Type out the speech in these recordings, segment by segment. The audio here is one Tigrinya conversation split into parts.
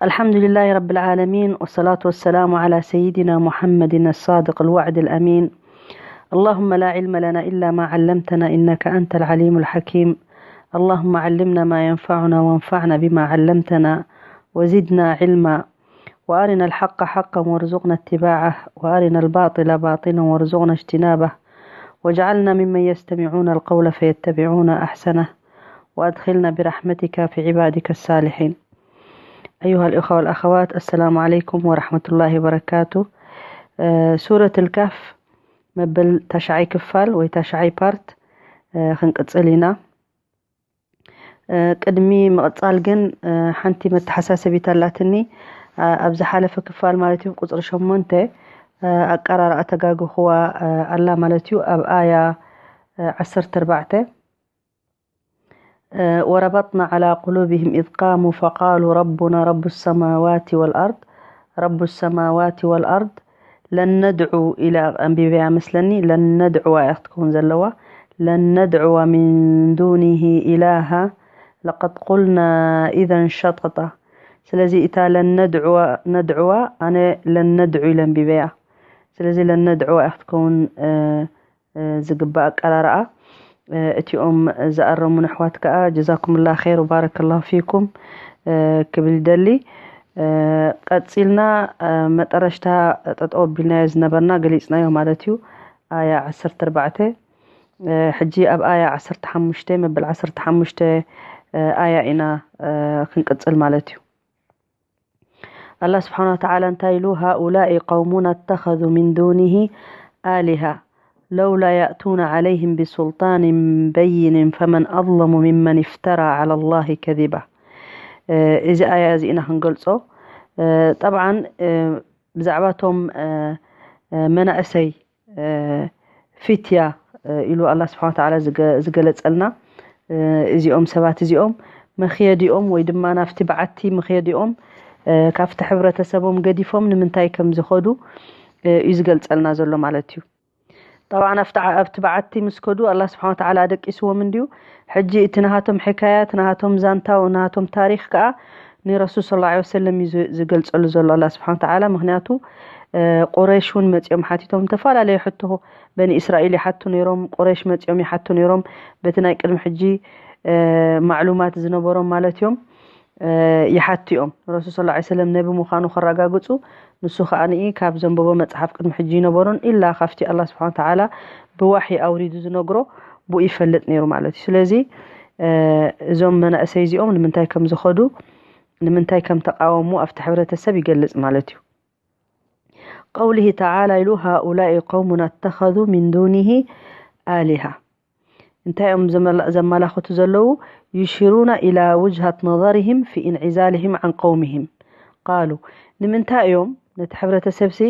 الحمد لله رب العالمين، والصلاة والسلام على سيدنا محمد الصادق الوعد الأمين. اللهم لا علم لنا إلا ما علمتنا، إنك أنت العليم الحكيم. اللهم علمنا ما ينفعنا، وانفعنا بما علمتنا، وزدنا علما، وأرنا الحق حقا وارزقنا اتباعه، وأرنا الباطل باطلا وارزقنا اجتنابه، واجعلنا ممن يستمعون القول فيتبعون أحسنه، وأدخلنا برحمتك في عبادك الصالحين. أيها الإخوة والأخوات، السلام عليكم ورحمة الله وبركاته. ሱረት ልካፍ መበል ታሽዓይ ክፋል ወይ ታሽዓይ ፓርት ክንቅፅል ኢና። ቅድሚ ምቕፃል ግን ሓንቲ መተሓሳሰቢት ኣላትኒ። ኣብ ዝሓለፈ ክፋል ማለት እዩ፣ ቁፅሪ ሸሞንተ ኣቀራርኣ ተጋግኽዋ ኣላ ማለት እዩ። ኣብ ኣያ ዓሰርተ ኣርባዕተ وربطنا على قلوبهم إذ قاموا فقالوا ربنا رب السماوات والأرض، رب السماوات والأرض لن ندعو إلى أنبياء مثلني، لن ندعو أختكم زلوا، لن ندعو من دونه إلها لقد قلنا إذا شططا. ስለዚ እታ ለን ነድዕዋ ነድዕዋ ኣነ ለን ነድዑ ኢለ ኣንቢበያ። ስለዚ ለን ነድዕዋ እያ ክትከውን ዝግባእ ኣቀራርኣ። እቲኦም ዝኣረሙን ኣሕዋት ከዓ ጀዛኩምላ ኸይር ወባረከላሁ ፊኩም ክብል ይደሊ። ቀፂልና መጠረሽታ ጠጠው ኣቢልናዮ ዝነበርና ገሊፅናዮ ማለት እዩ። ኣያ ዓሰርተ ኣርባዕተ ሕጂ ኣብ ኣያ ዓሰርተ ሓሙሽተ መበል ዓሰርተ ሓሙሽተ ኣያ ኢና ክንቅፅል ማለት እዩ። ኣላ ስብሓን ወተዓላ እንታይ ኢሉ? ሃኡላኢ ቀውሙና እተኸዙ ሚን ዱኒሂ ኣሊሃ ለውላ ያእቱና ዓለይህም ብሱልጣንን በይንን ፈመን ኣظለሙ ሚመን እፍተራ ዓላ ላሂ ከዚባ። እዚ ኣያ እዚ ኢና ክንገልጾ። ጠብዓን ብዛዕባ እቶም መናእሰይ ፊትያ ኢሉ ኣላ ስብሓን ወተዓላ ዝገለጸልና፣ እዚኦም ሰባት እዚኦም መኽየዲኦም ወይ ድማ ናብቲ በዓቲ መኽየዲኦም ካብቲ ሕብረተሰቦም ገዲፎም ንምንታይ ከም ዝኸዱ እዩ ዝገልጸልና ዘሎ ማለት እዩ። ጠብዓን ኣብቲ በዓቲ ምስ ከዱ ኣላ ስብሓን ወተዓላ ኣደቂስዎም እንድዩ። ሕጂ እቲ ናሃቶም ሕካያ፣ እቲ ናሃቶም ዛንታ፣ ናሃቶም ታሪክ ከዓ ንረሱል ስለ ላ ወሰለም እዩ ዝገልጸሉ ዘሎ ኣላ ስብሓን ወተዓላ። ምክንያቱ ቁረይሽ እውን መፂኦም ሓቲቶም፣ ዝተፈላለዩ ሕቶ በኒ እስራኤል ይሓቱ ነይሮም፣ ቁረይሽ መፂኦም ይሓቱ ነይሮም። በቲ ናይ ቅድሚ ሕጂ ማዕሉማት ዝነበሮም ማለት እዮም። ይሓቱ እዮም። ንረሱል ስለ ላ ሰለም ነቢ ምዃኑ ከረጋግፁ፣ ንሱ ከዓ ንኢ ካብ ዘንበቦ መፅሓፍ ቅድሚ ሕጂ ይነበሮን ኢላ ካብቲ ኣላ ስብሓን ወተዓላ ብዋሒ ኣውሪዱ ዝነግሮ ብኡ ይፈልጥ ነይሩ ማለት እዩ። ስለዚ እዞም መናእሰይ እዚኦም ንምንታይ ከም ዝኸዱ፣ ንምንታይ ከም ተቃወሙ ኣብቲ ሕብረተሰብ ይገልጽ ማለት እዩ። ቀውሊሂ ተዓላ ኢሉ ሃኡላኢ ቀውሙና እተኸዙ ሚን ዱኒሂ ኣሊሃ እንታይ እዮም ዘመላ- ዘመላኽቱ ዘለዉ? ዩሽሩና ኢላ ውጅሃት ነظርህም ፊ እንዕዛልህም ዓን ቀውምህም ቃሉ። ንምንታይ እዮም ነቲ ሕብረተሰብሲ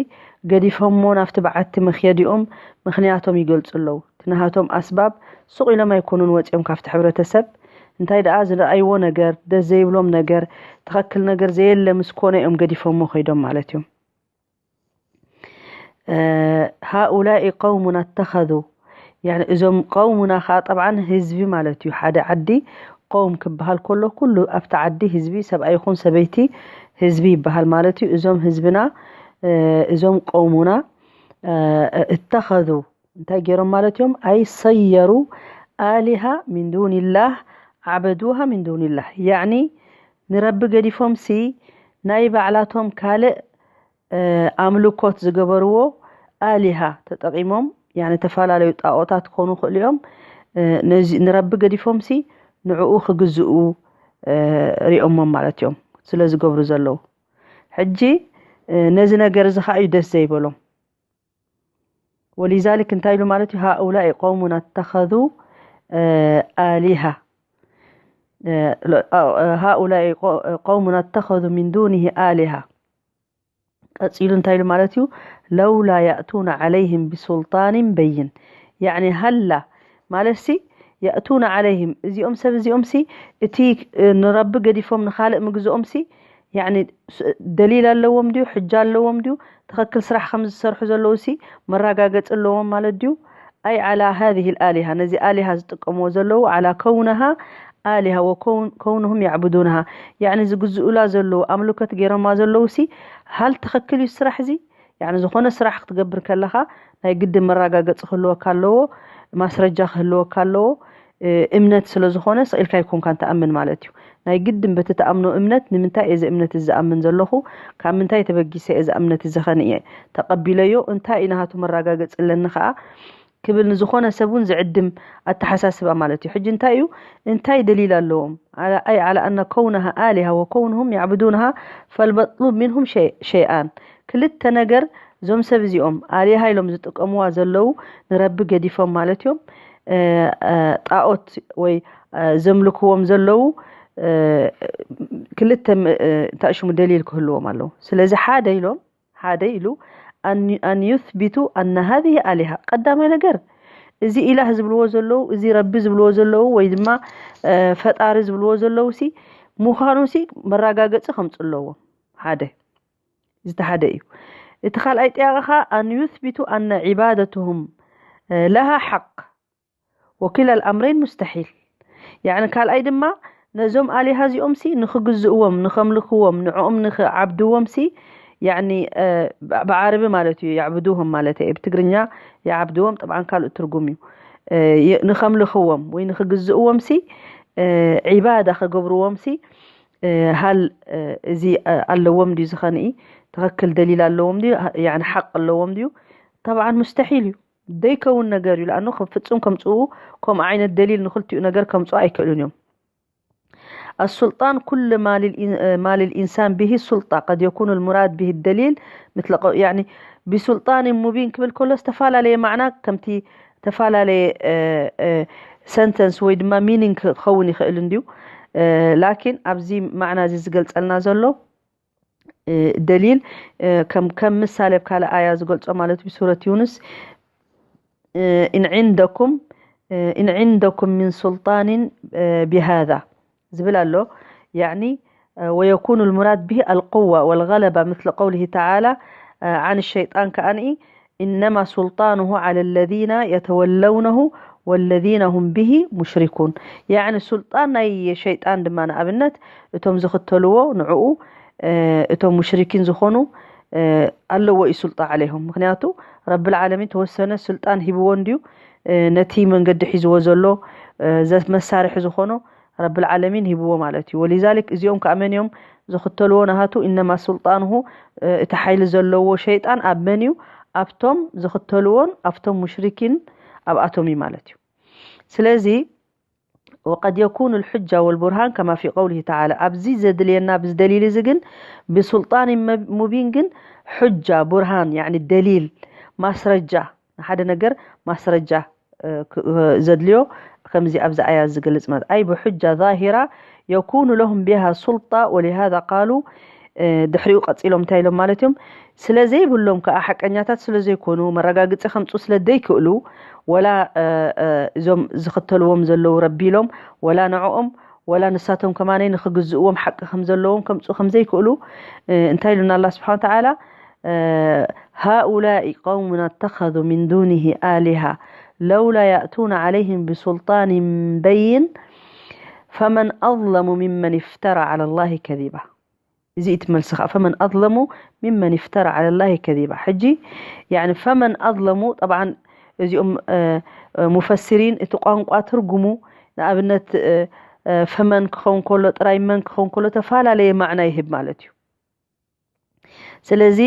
ገዲፎሞ ናብቲ በዓቲ መኽየዲኦም ምኽንያቶም ይገልጹ ኣለዉ። እቲ ናሃቶም ኣስባብ ሱቕ ኢሎም ኣይኮኑን ወጺኦም ካብቲ ሕብረተሰብ። እንታይ ደኣ ዝረኣይዎ ነገር፣ ደስ ዘይብሎም ነገር፣ ትኸክል ነገር ዘየለ ምስ ኮነ እዮም ገዲፎሞ ከይዶም ማለት እዮም። ሃኡላኢ ቀውሙና እተኸዙ፣ ያኒ እዞም ቀውሙና ከዓ ጠብዓን ህዝቢ ማለት እዩ። ሓደ ዓዲ ቀውም ክበሃል ከሎ ኩሉ ኣብቲ ዓዲ ህዝቢ፣ ሰብኣይ ይኹን ሰበይቲ ህዝቢ ይበሃል ማለት እዩ። እዞም ህዝብና፣ እዞም ቀውሙና እተኸዙ እንታይ ገይሮም ማለት እዮም? ኣይ ሰየሩ ኣሊሃ ሚን ዱንላህ ዓበዱሃ ሚን ዱንላህ፣ ያኒ ንረቢ ገዲፎምሲ ናይ ባዕላቶም ካልእ ኣምልኮት ዝገበርዎ ኣሊሃ ተጠቒሞም፣ ያኒ ተፈላለዩ ጣኦታት ክኾኑ ይኽእሉ እዮም። ነዚ ንረቢ ገዲፎምሲ ንዕኡ ክግዝኡ ሪኦሞም ማለት እዮም ስለ ዝገብሩ ዘለዉ። ሕጂ ነዚ ነገር እዚ ከዓ እዩ ደስ ዘይበሎም። ወሊዛሊክ እንታይ ኢሉ ማለት እዩ? ሃኡላኢ ቀውሙና እተኸዙ ኣሊሃ ሃኡላኢ ቀውሙና እተኸዙ ሚን ዱኒሂ ኣሊሃ። ቀፂሉ እንታይ ኢሉ ማለት እዩ? ለውላ ያእቱና ዓለይህም ብሱልጣንን በይን፣ ያዕኒ ሃላ ማለትሲ ያእቱና ዓለይህም፣ እዚኦም ሰብ እዚኦምሲ እቲ ንረቢ ገዲፎም ንኻልእ ምግዝኦምሲ ያዕኒ ደሊል ኣለዎም ድዩ? ሕጃ ኣለዎም ድዩ? ትኽክል ስራሕ ከም ዝሰርሑ ዘለውሲ መረጋገፂ ኣለዎም ማለት ድዩ? ኣይ ዓላ ሃዚህ ኣሊሃ፣ ነዚ ኣሊሃ ዝጥቀምዎ ዘለዉ ዓላ ከውነሃ آلهة وكون- كونهم يعبدونها، ያዕኒ ዝግዝኡላ ዘለዉ ኣምልኮት ገይሮማ ዘለዉ ሲ ሃል ትኽክል እዩ ስራሕ እዚ? ያዕኒ ዝኾነ ስራሕ ክትገብር ከለኻ ናይ ግዲ መረጋገፂ ክህልወካ ኣለዎ፣ ማስረጃ ክህልወካ ኣለዎ። እምነት ስለ ዝኾነ ስቕ ኢልካ ኣይኮንካን ትኣምን ማለት እዩ። ናይ ግድን በቲ ትኣምኖ እምነት ንምንታይ እዚ እምነት እዚ ዝኣምን ዘለኹ፣ ካብ ምንታይ ተበጊሰ እዚ እምነት እዚ ኸንእየ ተቐቢለዮ፣ እንታይ እዩ ናሃቱ መረጋገፂ ኣለኒ ከዓ ክብል ንዝኾነ ሰብ እውን ዝዕድም ኣተሓሳስባ ማለት እዩ። ሕጂ እንታይ እዩ እንታይ ደሊል ኣለዎም? ኣይ على أن كونها آلهة وكونهم يعبدونها فالمطلوب منهم شيئان። ክልተ ነገር እዞም ሰብ እዚኦም ኣሊሃ ኢሎም ዝጥቀምዋ ዘለዉ ንረቢ ገዲፎም ማለት እዮም። ጣኦት ወይ ዘምልክዎም ዘለዉ ክልተ እንታይ ሽሙ ደሊል ክህልዎም ኣለዉ። ስለዚ ሓደ ኢሎም ሓደ ኢሉ أن يثبتوا أن هذه آلهة። ቀዳማይ ነገር እዚ ኢላህ ዝብልዎ ዘለዉ እዚ ረቢ ዝብልዎ ዘለዉ ወይ ድማ ፈጣሪ ዝብልዎ ዘለዉ ሲ ምዃኑ ሲ መረጋገፂ ከምፁ ኣለዎም። ሓደ እዚ ሓደ እዩ። እቲ ካልኣይ ጥያቄኻ أن يثبتوا أن عبادتهم لها حق وكلا الأمرين مستحيل። ያዕኒ ካልኣይ ድማ ነዞም ኣሊሃ እዚኦም ሲ ንኽግዝእዎም ንኸምልኽዎም ንዕኦም ንኽዓብድዎም ሲ ያዕኒ ብዓረቢ ማለት እዩ ያዕብዱሁም ማለት እዩ። ብትግርኛ ይዓብድዎም ጥብዓን ካልእ ትርጉም እዩ። ንኸምልኽዎም ወይ ንኽግዝእዎም ሲ ዒባዳ ከገብርዎም ሲ ሃል እዚ ኣለዎም ድዩ ዝኸንኢ ትኽክል ደሊል ኣለዎም ድዩ ሓቅ ኣለዎም ድዩ? ጠብዓን ሙስተሒል እዩ። ዘይከውን ነገር እዩ። ለኣኑ ፍጹም ከምፅኡ ከምኡ ዓይነት ደሊል ንክልቲኡ ነገር ከምፅኡ ኣይክእሉን እዮም። السلطان كل ما للإنسان به سلطة قد يكون المراد به الدليل مثل يعني بسلطان مبين ክብል ከሎ ዝተፈላለየ ማዕና ከምቲ ዝተፈላለየ sentence ወይ ድማ meaning ክኸውን ይኽእል እንድዩ። ላኪን ኣብዚ ማዕና እዚ ዝገልፀልና ዘሎ ደሊል ከም ከም ምሳሌ ኣብ ካልእ ኣያ ዝገልጾ ማለት ብሱረት ዩንስ إن عندكم إن عندكم من سلطان بهذا ዝብል ኣሎ። يعني ويكون المراد به القوة والغلبة مثل قوله تعالى عن الشيطان كأنئي إنما سلطانه على الذين يتولونه والذين هم به مشركون. يعني سلطان ናይ ሸይጣን ድማ ንኣብነት እቶም ዝኽተልዎ ንዕኡ እቶም ሙሽሪኪን ዝኾኑ ኣለዎ እዩ ሱልጣ ዓለይሆም። ምክንያቱ ረብል ዓለሚን ተወሰነ ስልጣን ሂብዎ እንድዩ ነቲ መንገዲ ሒዝዎ ዘሎ መሳርሒ ዝኾኖ ረብል ዓለሚን ሂብዎ ማለት እዩ። ወሊዛሊክ እዚኦም ከዓ መን እዮም ዝኽተልዎ ናሃቱ ኢነማ ሱልጣንሁ እቲ ሓይሊ ዘለዎ ሸይጣን ኣብ መን እዩ ኣብቶም ዝኽተልዎን ኣብቶም ሙሽሪኪን ኣብኣቶም እዩ ማለት እዩ። ስለዚ وقد يكون الحجة والبرهان كما في قوله تعالى ኣብዚ ዘድልየና ኣብዚ ደሊል እዚ ግን ብሱልጣን ሙቢን ግን ሑጃ ቡርሃን ያኒ ደሊል ማስረጃ ንሓደ ነገር ማስረጃ ዘድልዮ ከምዚ ኣብዚ ኣያ ዝገልጽ ማለት ኣይ ብሑጃ ዛሂራ يكون لهم بها سلطة ولهذا قالوا ድሕሪኡ ቀጺሎም እንታይ ኢሎም ማለት እዮም ስለ ዘይብሎም ከዓ ሓቀኛታት ስለ ዘይኮኑ መረጋግፂ ከምፁ ስለ ዘይክእሉ ወላ እዞም ዝኽተልዎም ዘለዉ ረቢ ኢሎም ወላ ንዕኦም ወላ ንሳቶም ከማነይ ንኽግዝእዎም ሓቂ ከም ዘለዎም ከምፁ ከም ዘይክእሉ እንታይ ኢሉና ኣላ ስብሓን ተዓላ هؤلاء قومنا اتخذوا من دونه آلهة لولا يأتون عليهم بسلطان بين فمن أظلم ممن افترى على الله كذبا እዚ እቲ መልሲ ከዓ فمن أظلم ممن افترى على الله كذبا ሕጂ يعني فمن أظلم طبعا እዚኦም ሙፈሲሪን እቲ ቋንቋ ትርጉሙ ንኣብነት ፈመን ክኸውን ከሎ ጥራይ መን ክኸውን ከሎ ተፈላለየ ማዕና ይህብ ማለት እዩ ስለዚ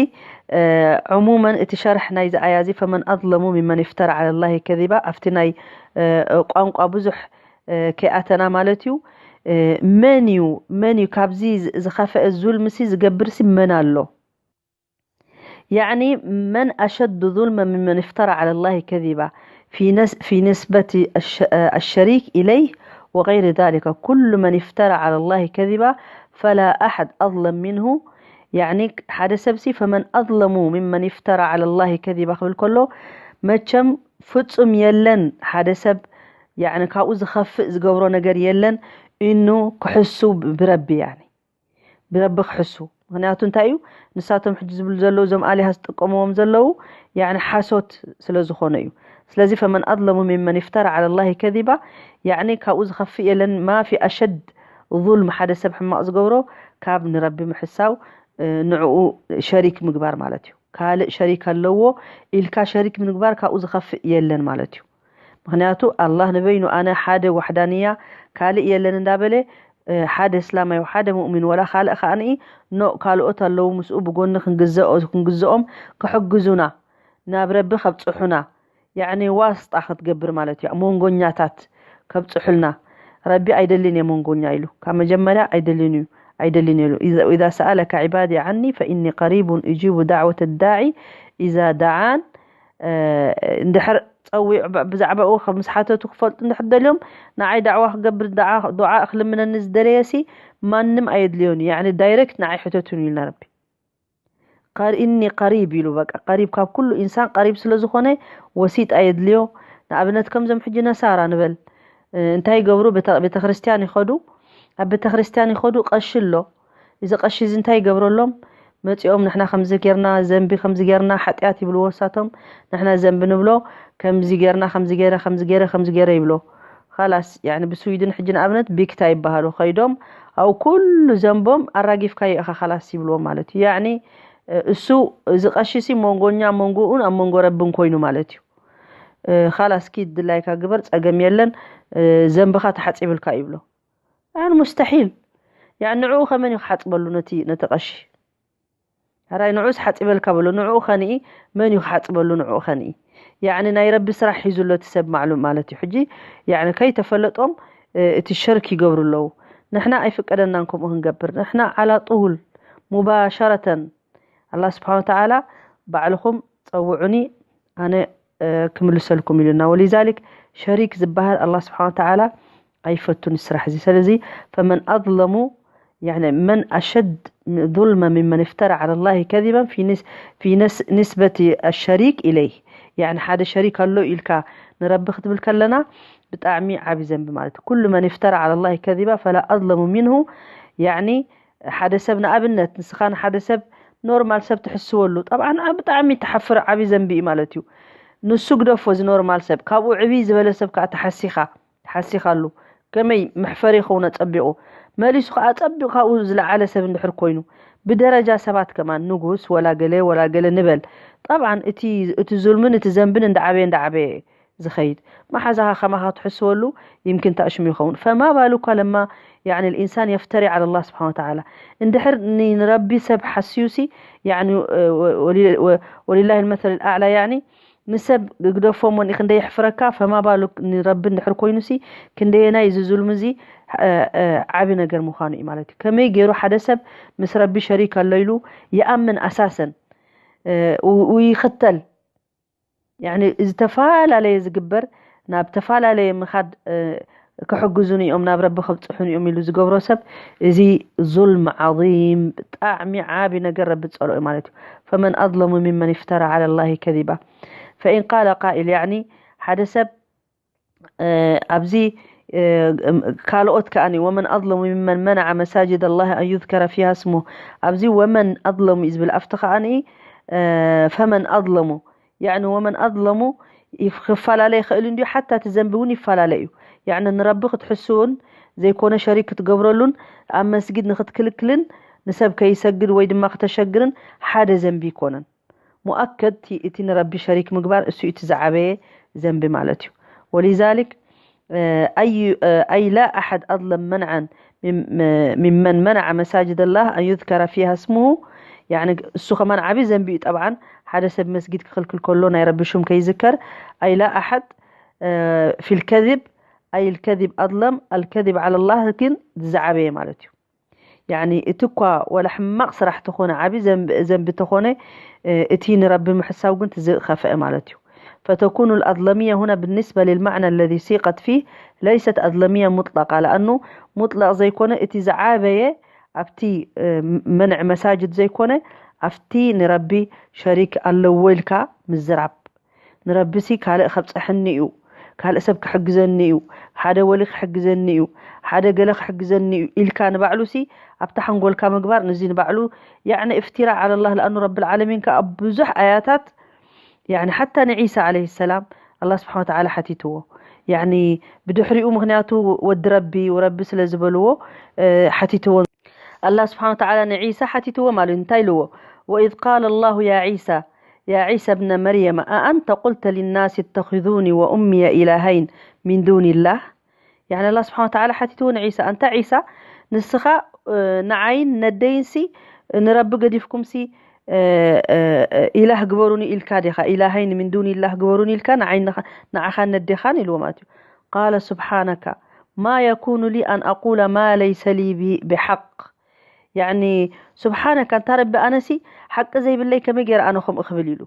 ዕሙመን እቲ ሸርሕ ናይዚ ኣያ እዚ ፈመን ኣظለሙ ሚመን ይፍተር ዓላ ላሂ ከዚባ ኣብቲ ናይ ቋንቋ ብዙሕ ከይኣተና ማለት እዩ መን እዩ መን እዩ ካብዚ ዝኸፈአ ዙልምሲ ዝገብርሲ መን ኣሎ يعني من أشد ظلما ممن افترى على الله كذبا في, نس في نسبة الشريك إليه وغير ذلك كل من افترى على الله كذبا فلا أحد أظلم منه يعني ሓደ ሰብሲ فمن أظلم ممن افترى على الله كذبا ክብል ከሎ መቸም ፍጹም የለን ሓደ ሰብ يعني ካብኡ ዝኸፍእ ዝገብሮ ነገር የለን እኑ ክሕሱ ብረቢ يعني ብረቢ ክሕሱ ምክንያቱ እንታይ እዩ ንሳቶም ሕጂ ዝብሉ ዘለዉ እዞም ኣሊሃ ዝጥቀምዎም ዘለዉ ያኒ ሓሶት ስለ ዝኾነ እዩ ስለዚ ፈመን ኣظለሙ ሚመን እፍተራ ዓላ ላሂ ከዚባ፣ ያዕኒ ካብኡ ዝኸፍእ የለን። ማፊ ኣሸድ ظልም ሓደ ሰብ ሕማቕ ዝገብሮ ካብ ንረቢ ምሕሳው፣ ንዕኡ ሸሪክ ምግባር ማለት እዩ። ካልእ ሸሪክ ኣለዎ ኢልካ ሸሪክ ምግባር ካብኡ ዝኸፍእ የለን ማለት እዩ። ምክንያቱ ኣላህ ንበይኑ ኣነ ሓደ ዋሕዳንያ ካልእ የለን እንዳበለ ሓደ እስላማዊ ሓደ ሙእሚን ወላ ካልእ ከዓኒ ኖእ ካልኦት ኣለዉ ምስኡ ብጎኒ ክንግዘኦም ክሕግዙና ናብ ረቢ ከብፅሑና ያዕኒ ዋስጣ ክትገብር ማለት እዩ። መንጎኛታት ከብፅሑልና ረቢ ኣይደልን እየ መንጎኛ ኢሉ ካብ መጀመርያ ኣይደልን እዩ ኣይደልን ኢሉ إذا سألك عبادي عني فإني قريب أجيب دعوة الداعي إذا دعان እንድሕር ፀዊዑ ብዛዕባኡ ምስ ሓተቱ ክፈልጡ እንድሕር ደልዮም ንዓይ ዳዕዋ ክገብር ዱዓ ክልምነኒ ዝደለየሲ ማንም ኣየድልዮን እዩ። ያዕኒ ዳይረክት ንዓይ ሕተቱን ኢልና ረቢ ኢኒ ቀሪብ ኢሉ በቃ ቀሪብ ካብ ኩሉ ኢንሳን ቀሪብ ስለ ዝኾነ ወሲጥ ኣየድልዮ። ንኣብነት ከምዞም ሕጂ ነሳራ ንበል እንታይ ይገብሩ ቤተክርስትያን ይኸዱ ኣብ ቤተክርስትያን ይኸዱ ቀሺ ኣሎ እዚ ቀሺ እዚ እንታይ ይገብረሎም መፂኦም ንሕና ከምዚ ጌርና ዘንቢ ከምዚ ጌርና ሓጢኣት ይብልዎ ሳቶም ንሕና ዘንቢ ንብሎ ከምዚ ጌርና ከምዚ ገይረ ከምዚ ገይረ ከምዚ ገይረ ይብሎ ኻላስ ያኒ ብስዊድን ሕጂ ንኣብነት ቢክታ ይበሃሉ ኸይዶም ኣብ ኩሉ ዘንቦም ኣራጊፍካዮ ኢኻ ኻላስ ይብልዎም ማለት እዩ ያኒ እሱ እዚ ቀሺ ሲ መንጎኛ መንጎኡን ኣብ መንጎ ረብን ኮይኑ ማለት እዩ ኻላስ ኪድ ድላይካ ግበር ጸገም የለን ዘንብኻ ተሓጺብልካ ይብሎ ያን ሙስተሒል ያን ንዕኡ ከመን እዩ ክሓጽበሉ ነቲ ነቲ ቀሺ ሕራይ ንዑስ ሓጺበልካ በሎ ንዕኡ ኸንኢ መን እዩ ክሓጽበሉ ንዕኡ ኸንኢ ያዕኒ ናይ ረቢ ስራሕ ሒዙ ኣሎ እቲ ሰብ ማዕሉም ማለት እዩ ሕጂ ያዕኒ ከይተፈለጦም እቲ ሸርክ ይገብሩ ኣለዉ ንሕና ኣይፍቀደናን ከምኡ ክንገብር ንሕና ዓላ ጡል ሙባሸረተን ኣላ ስብሓን ወተዓላ ባዕልኹም ጸውዑኒ ኣነ ክምልሰልኩም ኢሉና ወሊዛሊክ ሸሪክ ዝበሃል ኣላ ስብሓን ወተዓላ ኣይፈቱን ስራሕ እዚ ስለዚ ፈመን ኣظለሙ يعني من أشد ظلما ممن افترى على الله كذبا في نس في نس نسبة الشريك إليه يعني ሓደ ሸሪክ ኣሎ ኢልካ ንረቢ ክትብል ከለና ብጣዕሚ ዓቢ ዘንቢ ማለት ኩሉ من افترى على الله كذبا فلا أظلم منه يعني ሓደ ሰብ ንኣብነት ንስኻ ንሓደ ሰብ ኖርማል ሰብ ትሕስወሉ ጠብዓ ብጣዕሚ ትሓፍር ዓቢ ዘንቢ እዩ ማለት እዩ ንሱ ግደፎ እዚ ኖርማል ሰብ ካብኡ ዕብይ ዝበለ ሰብ ከዓ ተሓሲኻ ተሓሲኻሉ ከመይ መሕፈሪ ይኸውን ኣጸቢቑ መሊሱ ከዓ ኣጸቢቑ ካብኡ ዝለዓለ ሰብ እንድሕር ኮይኑ ብደረጃ ሰባት ከማን ንጉስ ወላ ገለ ወላ ገለ ንበል ጠብዓን እቲ እቲ ዙልምን እቲ ዘንብን እንዳዓበየ እንዳዓበየ ዝኸይድ መሓዛኻ ከማኻ ትሕስወሉ ይምክን ታእሽሙ ይኸውን ፈማ ባሉካ ለማ يعني الإنسان يفتري على الله سبحانه وتعالى እንድሕር ንረቢ ሰብ ሓስዩሲ يعني ولله المثل الأعلى يعني ንሰብ ግደፎ እሞ ክንደይ የሕፍረካ ፈማ ባሉክ ንረቢ እንድሕር ኮይኑሲ ክንደየናይ እዚ ዙልሚ እዚ ዓቢ ነገር ምዃኑ እዩ ማለት እዩ ከመይ ገይሩ ሓደ ሰብ ምስ ረቢ ሸሪክ ኣሎ ኢሉ ይኣምን ኣሳሰን ይኽተል ያኒ ዝተፈላለየ ዝግበር ናብ ዝተፈላለየ ምኻድ ክሕግዙ ንኦም ናብ ረቢ ከብፅሑ ንኦም ኢሉ ዝገብሮ ሰብ እዚ ዙልም ዓظም ብጣዕሚ ዓቢ ነገር ረቢ ዝፀልኦ ማለት እዩ ፈመን ኣظለሙ ምመን ይፍተራ ዓላ ላሂ ከዚባ ፈኢን ቃለ ቃኢል ያኒ ሓደ ሰብ ኣብዚ ካልኦት ከኣኒ ወመን ኣظለሙ ምመን መነዓ መሳጅድ ኣላህ ኣን ዩዝከረ ፊሃ ስሙ ኣብዚ ወመን ኣظለሙ እዩ ዝብል ኣብቲ ከኣኒ ፈመን ኣظለሙ ያዕኒ ወመን ኣظለሙ ክፈላለ ይኽእል እንድዩ ሓታ እቲ ዘንቢ እውን ይፈላለ እዩ ያዕኒ ንረቢ ክትሕስውን ዘይኮነ ሸሪክ ክትገብረሉን ኣብ መስጊድ ንክትክልክልን ንሰብ ከይሰግድ ወይ ድማ ክተሸግርን ሓደ ዘንቢ ይኮነን ሙኣከድ እቲ ንረቢ ሸሪክ ምግባር እሱ እቲ ዝዓበየ ዘንቢ ማለት እዩ ወሊዛሊክ أي أي لا أحد أظلم منعا ممن منع مساجد الله أن يذكر فيها اسمه يعني እሱ ከማን ዓቢ ዘንቢ እዩ ጠብዓን ሓደ ሰብ መስጊድ ክኽልክል ከሎ ናይ ረቢ ሹም ከይዝከር أي لا أحد في الكذب أي الكذب أظلم الكذب على الله ግን ዝዓበየ ማለት እዩ ያኒ እቲ እኳ ወላ ሕማቕ ስራሕ ተኾነ ዓቢ ዘንቢ ተኾነ እቲ ንረቢ ምሕሳው ግን ትዝእ ከፍአ ማለት እዩ فتكون الأظلمية هنا بالنسبة للمعنى الذي سيقت فيه ليست أظلمية مطلقة لأنه مطلق ዘይኮነ እቲ ዝዓበየ ኣብቲ منع مساجد ዘይኮነ ኣብቲ ንረቢ ሸሪክ ኣለዎ ኢልካ ምዝራብ ንረቢሲ ካልእ ከብፀሐኒ እዩ፣ ካልእ ሰብ ክሕግዘኒ እዩ፣ ሓደ ወሊ ክሕግዘኒ እዩ፣ ሓደ ገለ ክሕግዘኒ እዩ ኢልካ ንባዕሉሲ ኣብታ ሓንጎልካ ምግባር ንዚ ንባዕሉ ያዕኒ እፍቲራእ ዓለላህ ለኣኑ ረብል ዓለሚን ከኣ ኣብ ብዙሕ ኣያታት ያዕኒ ሓታ ንዒሳ ዓለይሂ ሰላም ኣላ ስብሓን ወተዓላ ሓቲትዎ። ያኒ ብድሕሪኡ፣ ምኽንያቱ ወዲ ረቢ ወረቢ ስለ ዝበልዎ፣ እ፣ ሓቲትዎ። ኣላ ስብሓን ወተዓላ ንዒሳ ሓቲትዎ ማለት እዩ። እንታይ ኢልዎ? "ወኢዝ ቃለ ላሁ ያ ዒሳ፣ ያ ዒሳ ብነ መርየም፣ ኣኣንተ ቁልተ ሊናስ እተኺዙኒ ወኡምየ ኢላሃይን ሚን ዱኒላህ?" ያኒ ኣላ ስብሓን ወተዓላ ሓቲትዎ ንዒሳ፣ "ኣንታ ዒሳ፣ ንስኻ፣ እ፣ ንዓይን ነደይንሲ ንረቢ ገዲፍኩምሲ፣ እ፣ እ፣ እ፣ ኢላህ ግበሩኒ ኢልካ ዲኻ? ኢላሃይን ሚን ዱኒላህ ግበሩኒ ኢልካ ንዓይ ንኻ-፣ ንዓኻን ነዴኻን?" ኢልዎ ማለት እዩ። ቃለ ስብሓነካ ማ የኩኑ ሊ ኣን ኣቁለ ማ ለይሰ ሊ ቢ-፣ ብሓቅ። ያኒ ስብሓነካ፣ እንታ ረቢ፣ ኣነሲ ሓቂ ዘይብለይ ከመይ ገይረ ኣነ ከምኡ ክብል? ኢሉ።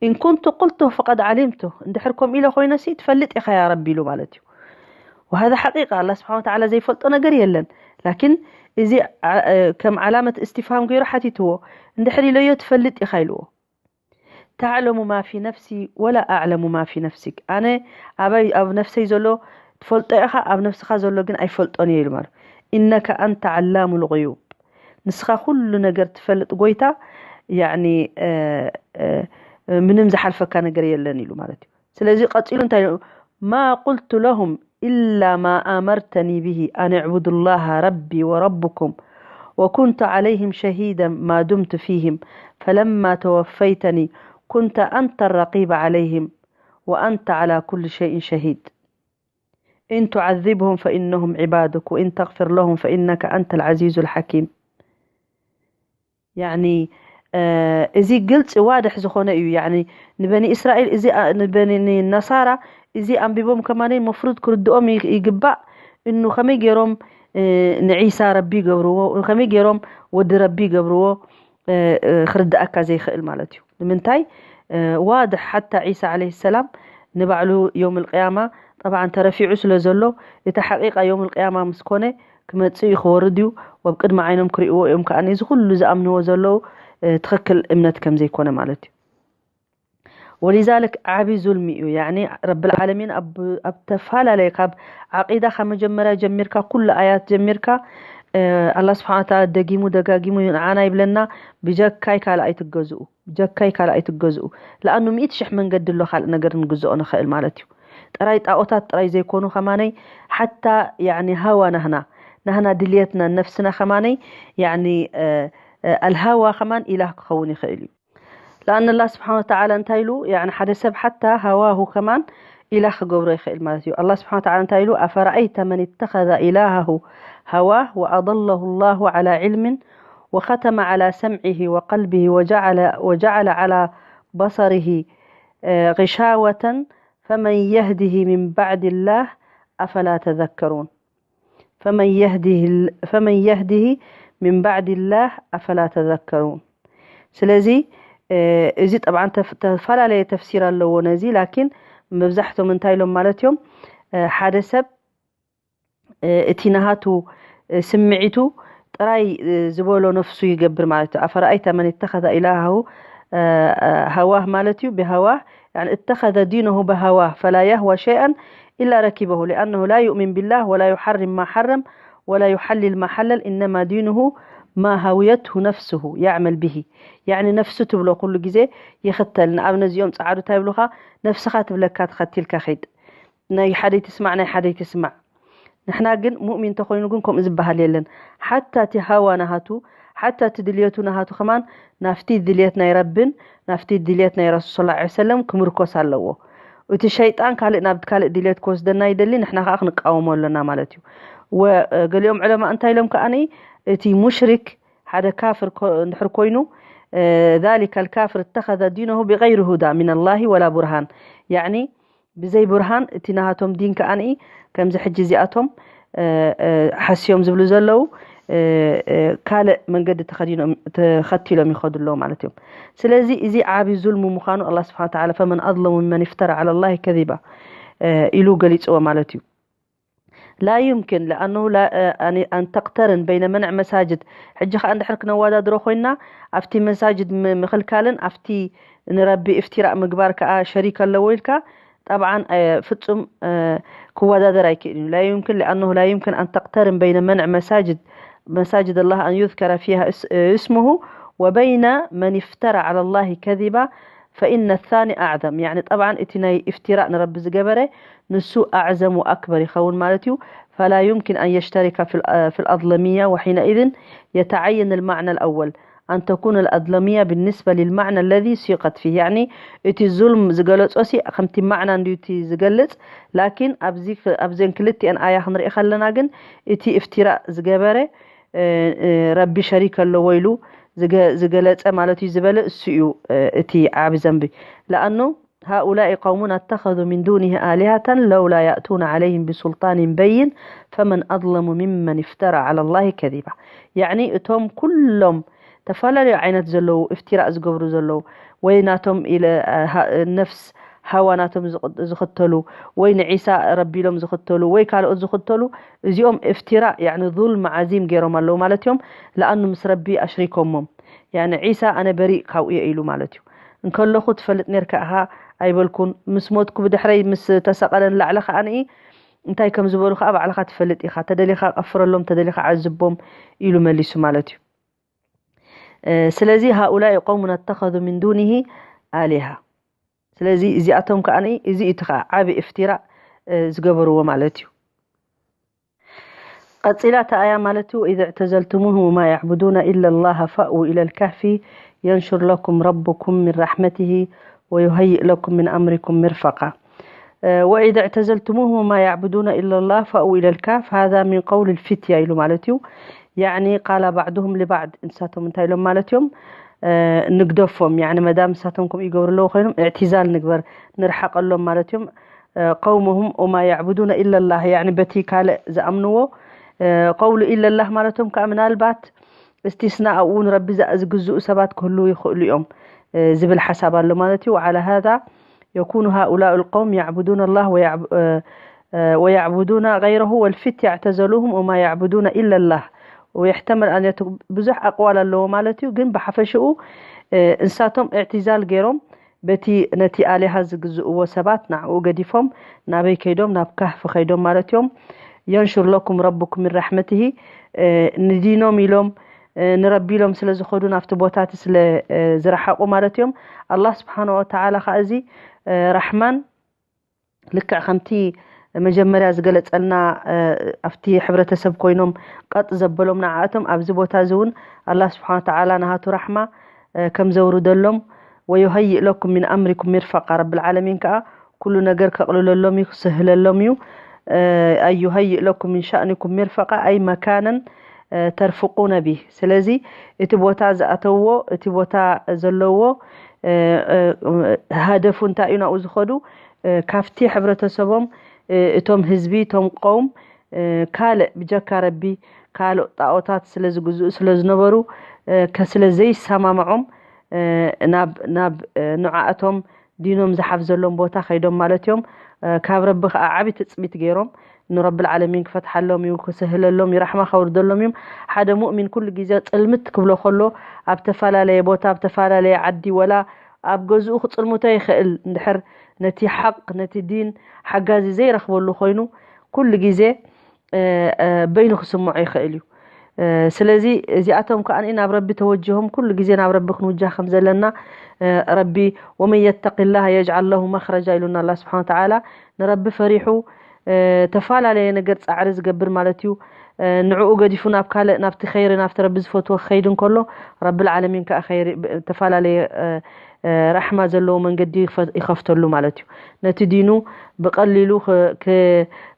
"ኢን ኩንቱ ቁልቱ ፈቀድ ዓሊምቱ፣ እንድሕር ከምኡ ኢለ ኮይነሲ ትፈልጥ ኢኻ ያ ረቢ" ኢሉ ማለት እዩ። ወሃዛ ሓቂቃ፣ ኣላ ስብሓን ወተዓላ ዘይፈልጦ ነገር የለን። ላኪን እዚ ዓ-፣ እ፣ ከም ዓላመት እስትፍሃም ገይሩ ሓቲትዎ። እንድሕር ኢለዮ፣ "ትፈልጥ ኢኻ" ኢልዎ። "ተዕለሙ ማ ፊ ነፍሲ ወላ ኣዕለሙ ማ ፊ ነፍሲክ፣ ኣነ ኣበይ ኣብ ነፍሰይ ዘሎ ትፈልጦ ኢኻ፣ ኣብ ነፍስኻ ዘሎ ግን ኣይፈልጦን እየ" ኢሉ ማለት። "ኢነከ ኣንተ ዓላሙ ልጉዩብ፣ ንስኻ ኩሉ ነገር ትፈልጥ ጎይታ፣ ያኒ፣ እ፣ እ፣ ምንም ዝሓልፈካ ነገር የለን" ኢሉ ማለት እዩ። ስለዚ ቀጺሉ እንታይ ኢሉ? "ማ ቁልቱ ለሁም ኢላ ማ ኣመርተኒ ብሂ ኣን እዕቡዱ ላሃ ረቢ ወረብኩም ወኩንቱ ዓለይህም ሸሂደን ማ ዱምቱ ፊህም ፈለማ ተወፈይተኒ ኩንተ ኣንተ ረቂበ ዓለይህም ወኣንተ ዓላ ኩሊ ሸይእን ሸሂድ። ኢን ቱዓዚብሁም ፈኢነሁም ዒባዱክ ወኢን ተግፊር ለሁም ፈኢነከ ኣንተ ልዓዚዙ ልሓኪም።" ያኒ፣ እ፣ እዚ ግልፂ ዋድሕ ዝኾነ እዩ። ያኒ፣ ንበኒ እስራኤል እዚ፣ ኣ-፣ ንበኒ፣ ንነሳራ እዚ ኣንቢቦም ከማነይ መፍሩድ ክርድኦም ይ-፣ ይግባእ። እኑ ከመይ ገይሮም፣ እ፣ ንዒሳ ረቢ ይገብርዎ፣ ከመይ ገይሮም ወዲ ረቢ ይገብርዎ፣ እ፣ እ፣ ክርድኣካ ዘይኽእል ማለት እዩ። ንምንታይ? እ፣ ዋድሕ ሓታ ዒሳ ዓለይሂ ሰላም ንባዕሉ የውም ልቅያማ ጠብዓን ተረፊዑ ስለ ዘሎ፣ እቲ ሓቂቃ የውም ልቅያማ ምስ ኮነ ክመጽእ እዩ፣ ክወርድ እዩ። ወብ ቅድሚ ዓይኖም ክርእይዎ እዮም ከኣ ነዚ ኩሉ ዝኣምንዎ ዘለዉ፣ እ፣ ትኽክል እምነት ከም ዘይኮነ ማለት እዩ። ወሊዛልክ ዓቢ ዙልሚ እዩ። ያኒ ረብል ዓለሚን ኣብ፣ ኣብ ተፈላለየ ካብ ዓቂዳ ካብ መጀመርያ ጀሚርካ ኩሉ ኣያት ጀሚርካ፣ እ፣ ኣላህ ስብሓነ ወተዓላ ደጊሙ ደጋጊሙ ንዓና ይብለና፣ ብጀካይ ካልእ ኣይትገዝኡ፣ ብጀካይ ካልእ ኣይትገዝኡ። ለኣኑ ሚእቲ ሽሕ መንገዲ ኣሎ ካልእ ነገር ንግዝኦ ንኽእል ማለት እዩ። ጥራይ ጣኦታት ጥራይ ዘይኮኑ ከማነይ ሓታ ያኒ ሃዋ ናህና፣ ናህና ድልየትና ነፍስና ከማነይ ያኒ፣ እ፣ እ፣ ኣልሃዋ ከማን ኢላህ ክኸውን ይኽእል እዩ። ለኣን ኣላህ ስብሓነ ወተዓላ እንታይ ኢሉ? ያኒ ሓደ ሰብ ሓታ ሃዋሁ ከማን ኢላህ ክገብሮ ይኽእል ማለት እዩ። ኣላህ ስብሓነ ወተዓላ እንታይ ኢሉ? "ኣፈረኣይተ መን እተኸዘ ኢላሃሁ ሃዋህ ወኣضለሁ ላሁ ዓላ ዒልምን ወኸተመ ዓላ ሰምዒሂ ወቀልቢሂ ወጀዓለ፣ ወጀዓለ ዓላ በሰሪሂ፣ እ፣ ግሻወተን ፈመን የህዲሂ ሚን ባዕድላህ ኣፈላ ተዘከሩን?" ፈመን የህዲህ፣ ፈመን የህዲህ ሚን ባዕድላህ ኣፈላ ተዘከሩን። ስለዚ፣ እ፣ እዚ ጠብዓን ተፍ-፣ ተፈላለየ ተፍሲር ኣለዎ ነዚ፣ ላኪን መብዛሕቶም እንታይ ኢሎም ማለት እዮም? እ፣ ሓደ ሰብ፣ እ፣ እቲ ናሃቱ፣ እ፣ ስምዒቱ ጥራይ፣ እ፣ ዝበሎ ነፍሱ ይገብር ማለት እዩ። ኣፈረኣይተ መን እተኸዘ ኢላሃሁ፣ እ፣ እ፣ ሃዋህ ማለት እዩ፣ ብሃዋህ፣ ያኒ እተኸዘ ዲነሁ ብሃዋህ ፈላ የህዋ ሸይኣን ኢላ ረኪበሁ ሊኣነሁ ላ ዩእሚን ቢላህ ወላ ዩሓርም ማ ሓረም ወላ ዩሓልል ማ ሓለል ኢነማ ዲንሁ ማ ሃውየትሁ ነፍስሁ ያዕመል ብሂ። ያኒ ነፍሱ ትብሎ ኩሉ ግዜ ይኽተል። ንኣብነት እዚኦም ጸዓዱ እንታይ ይብሉኻ? ነፍስኻ ትብለካ ተኸቲልካ ኺድ። ናይ ሓደይ ትስማዕ፣ ናይ ሓደይ ትስማዕ። ንሕና ግን ሙእሚን እንተኾይኑ ግን ከምኡ ዝበሃል የለን። ሓታ እቲ ሃዋ ናሃቱ፣ ሓታ እቲ ድልየቱ ናሃቱ ከማን ናብቲ ድልየት ናይ ረብን ናብቲ ድልየት ናይ ረሱል ሰለላሁ ዐለይሂ ወሰለም ክምርኮስ ኣለዎ። እቲ ሸይጣን ካልእ ናብ ካልእ ድልየት ክወስደና ይደሊ፣ ንሕና ከኣ ክንቃወሞ ኣሎና ማለት እዩ። ወ-፣ ገሊኦም ዑለማ እንታይ ኢሎም ከኣኒ፣ እቲ ሙሽሪክ ሓደ ካፍር ኮ-፣ እንድሕር ኮይኑ፣ እ፣ ذلك الكافر اتخذ دينه بغير هدى من الله ولا برهان። ያዕኒ ብዘይ ቡርሃን እቲ ናሃቶም ዲን ከኣኒ ከምዚ ሕጂ እዚኣቶም፣ እ፣ እ፣ ሓስዮም ዝብሉ ዘለዉ፣ እ፣ እ፣ ካልእ መንገዲ ተኸዲኖም፣ ተኸቲሎም ይኸዱ ኣለዉ ማለት እዮም። ስለዚ እዚ ዓቢ ዙልሚ ምዃኑ ኣላህ ስብሓነ ወተዓላ ፈመን ኣዝለሙ ሚመን ኢፍተራ ዓላ ላሂ ከዚባ፣ እ፣ ኢሉ ገሊጽዎ ማለት እዩ። ላ ዩምኪን ለኣነሁ ላ፣ እ፣ ኣን፣ ኣን ተቅተርን በይነ መንዕ መሳጅድ። ሕጂ ከኣ እንድሕር ክነወዳድሮ ኮይና ኣብቲ መሳጅድ ም-፣ ምኽልካልን ኣብቲ ንረቢ እፍትራእ ምግባር ከኣ ሸሪክ ኣለዎ ኢልካ ጠብዓን፣ እ፣ ፍጹም፣ እ፣ ክወዳደር ኣይክእልን እዩ። ላ ዩምኪን ለኣነሁ ላ ዩምኪን ኣን ተቅተርን በይነ መንዕ መሳጅድ፣ መሳጅድ ኣላህ ኣን ዩዝከረ ፊሃ እስ-፣ እ፣ እስሙሁ ወበይነ መን ኢፍተራ ዓላ ላሂ ከዚባ فإن الثاني أعظم. يعني طبعا እቲ ናይ افتراء ንረቢ ዝገበረ ንሱ أعظم وأكبر ይኸውን ማለት እዩ. فلا يمكن أن يشترك في ال- في الأظلمية، وحينئذ يتعين المعنى الأول أن تكون الأظلمية بالنسبة للمعنى الذي سيقت فيه. يعني እቲ ظلم ዝገለጾ ሲ ከምቲ ማዕና እንድዩ እቲ ዝገልጽ። ላኪን ኣብዚ ኣብዘን ክልቲኤን ኣያ ክንርኢ ከለና ግን እቲ افتراء ዝገበረ ረቢ ሸሪክ ኣለዎ ኢሉ ዝገለጸ ማለት እዩ ዝበለ እሱ እዩ እቲ ዓቢ ዘንቢ። لأنه هؤلاء قوم اتخذوا من دونه آلهة لولا يأتون عليهم بسلطان بين فمن أظلم ممن افترى على الله كذبا. يعني እቶም ኩሎም ተፈላለዩ ዓይነት ዘለዉ افتراء ዝገብሩ ዘለዉ ወይ ናቶም ኢለ ነፍስ ሃዋ ናቶም ዝኽተሉ ወይ ንዒሳ ረቢ ኢሎም ዝኽተሉ ወይ ካልኦት ዝኽተሉ እዚኦም افتراء يعني ظلم عظيم ገይሮም ኣለዉ ማለት እዮም። لأنه ምስ ረቢ ኣሽሪኮሞም يعني ዒሳ ኣነ በሪእ ካብኡ እየ ኢሉ ማለት እዩ። እንከለኹ ትፈልጥ ነርካ ኢኻ ኣይበልኩን፣ ምስ ሞትኩ ብድሕረይ ምስ ተሰቐለ ንላዕሊ ከኣ ንኢ እንታይ ከም ዝበሉ ከኣ ባዕልኻ ትፈልጥ ኢኻ፣ ተደሊኻ ቀፍረሎም ተደሊኻ ዓዝቦም ኢሉ መሊሱ ማለት እዩ። ስለዚ هؤلاء قوم اتخذوا من دونه آلهة። ስለዚ እዚኣቶም ከኣ እዚ እቲ ከኣ ዓቢ افتراء ዝገበርዎ ማለት እዩ። ቀጺላ እታ ኣያ ማለት እዩ إذ اعتزلتموهم وما يعبدون إلا الله فأووا إلى الكهف ينشر لكم ربكم من رحمته ويهيئ لكم من أمركم مرفقا. وإذ اعتزلتموهم وما يعبدون إلا الله فأووا إلى الكهف هذا من قول الفتية ኢሉ ማለት እዩ። يعني قال بعضهم لبعض ንሳቶም እንታይ ኢሎም ማለት እዮም ንግደፎም يعني መዳም ንሳቶም ከምኡ ይገብሩ ኣለዉ ኮይኖም اعتزال ንግበር ንርሓቐሎም ማለት እዮም። قومهم وما يعبدون إلا الله يعني በቲ ካልእ ዝኣምንዎ قول إلا الله ማለቶም ከዓ ምናልባት استثناء ኣብኡ ንረቢ ዝግዝኡ ሰባት ክህልዉ ይኽእሉ እዮም ዝብል ሓሳብ ኣሎ ማለት እዩ። وعلى هذا يكون هؤلاء القوم يعبدون الله ويعبدون غيره والفتية اعتزلوهم وما يعبدون إلا الله ويحتمل أن يكون ብዙሕ ኣቕዋል ኣለዎ ማለት እዩ። ግን ብሓፈሽኡ እንሳቶም اعتزال ገይሮም በቲ ነቲ ኣሊሃ ዝግዝእዎ ሰባት ንዕኡ ገዲፎም ናበይ ከይዶም ናብ ካህፊ ከይዶም ማለት እዮም። ينشر لكم ربكم من رحمته ንዲኖም ኢሎም ንረቢ ኢሎም ስለ ዝኸዱ ናብቲ ቦታ እቲ ስለ ዝረሓቑ ማለት እዮም። ኣላህ ስብሓን ወተዓላ ከዓ እዚ ራሕማን ልክዕ ከምቲ መጀመርያ ዝገለጸልና ኣብቲ ሕብረተሰብ ኮይኖም ቀጥ ዘበሎም ንዓኣቶም ኣብዚ ቦታ እዚ እውን ኣላህ ስብሓን ወተዓላ ናሃቱ ራሕማ ከም ዘውርደሎም ويهيئ لكم من أمركم مرفقا ረብል ዓለሚን ከዓ ኩሉ ነገር ከቕልለሎም እዩ ክስህለሎም እዩ። أن يهيئ لكم من شأنكم مرفقا أي مكانا ترفقون به ስለዚ እቲ ቦታ ዝኣተውዎ እቲ ቦታ ዘለዎ ሃደፉ እንታይ እዩ ናብኡ ዝኸዱ ካብቲ ሕብረተሰቦም እቶም ህዝቢ እቶም ቀውም ካልእ ብጀካ ረቢ ካልእ ጣኦታት ስለ ዝግዝኡ ስለ ዝነበሩ ከስለ ዘይሰማምዖም ናብ ናብ ንዓእቶም ዲኖም ዝሓፍ ዘሎም ቦታ ከይዶም ማለት እዮም። ካብ ረቢ ከዓ ዓቢ ትፅቢት ገይሮም ንረብል ዓለሚን ክፈትሓሎም እዩ ክስህለሎም እዩ ራሕማ ከውርደሎም እዮም። ሓደ ሙእሚን ኩሉ ግዜ ፅልምት ክብሎ ከሎ ኣብ ተፈላለየ ቦታ ኣብ ተፈላለየ ዓዲ ወላ ኣብ ገዝኡ ክፅልምቶ ይኽእል እንድሕር ነቲ ሓቅ ነቲ ዲን ሓጋዚ ዘይረኽበሉ ኮይኑ ኩሉ ግዜ በይኑ ክስምዖ ይኽእል እዩ። ስለዚ እዚኣቶም ከዓ ናብ ረቢ ተወጅሆም ኩሉ ግዜ ናብ ረቢ ክንውጃህ ከም ዘለና ረቢ ومن يتق الله يجعل له مخرجا ኢሉና ኣላ ስብሓን ተዓላ። ንረቢ ፈሪሑ ተፈላለየ ነገር ፃዕሪ ዝገብር ማለት እዩ። ንዕኡ ገዲፉ ናብ ካልእ ናብቲ ኸይሪ ናብቲ ረቢ ዝፈትዎ ክኸይድ እንከሎ ረብል ዓለሚን ከዓ ኸይሪ ተፈላለየ ራሕማ ዘለዎ መንገዲ ይኸፍተሉ ማለት እዩ። ነቲ ዲኑ ብቐሊሉ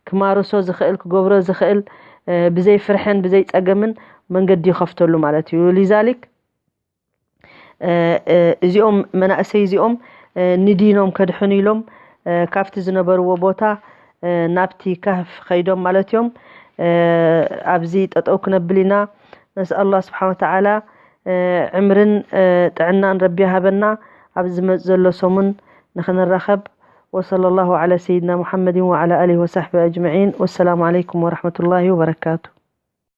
ክማርሶ ዝኽእል ክገብሮ ዝኽእል ብዘይ ፍርሕን ብዘይ ጸገምን መንገዲ ይኸፍተሉ ማለት እዩ። ሊዛሊክ እዚኦም መናእሰይ እዚኦም ንዲኖም ከድሕኑ ኢሎም ካብቲ ዝነበርዎ ቦታ ናብቲ ካህፍ ኸይዶም ማለት እዮም። ኣብዚ ጠጠው ክነብል ኢና። ነስኣል ኣላህ ስብሓን ወተዓላ ዕምርን ጥዕናን ረቢ ይሃበና። ኣብ ዝመጽእ ዘሎ ሰሙን ንኽንራኸብ። وصلى الله على سيدنا محمد وعلى آله وصحبه أجمعين. والسلام عليكم ورحمة الله وبركاته.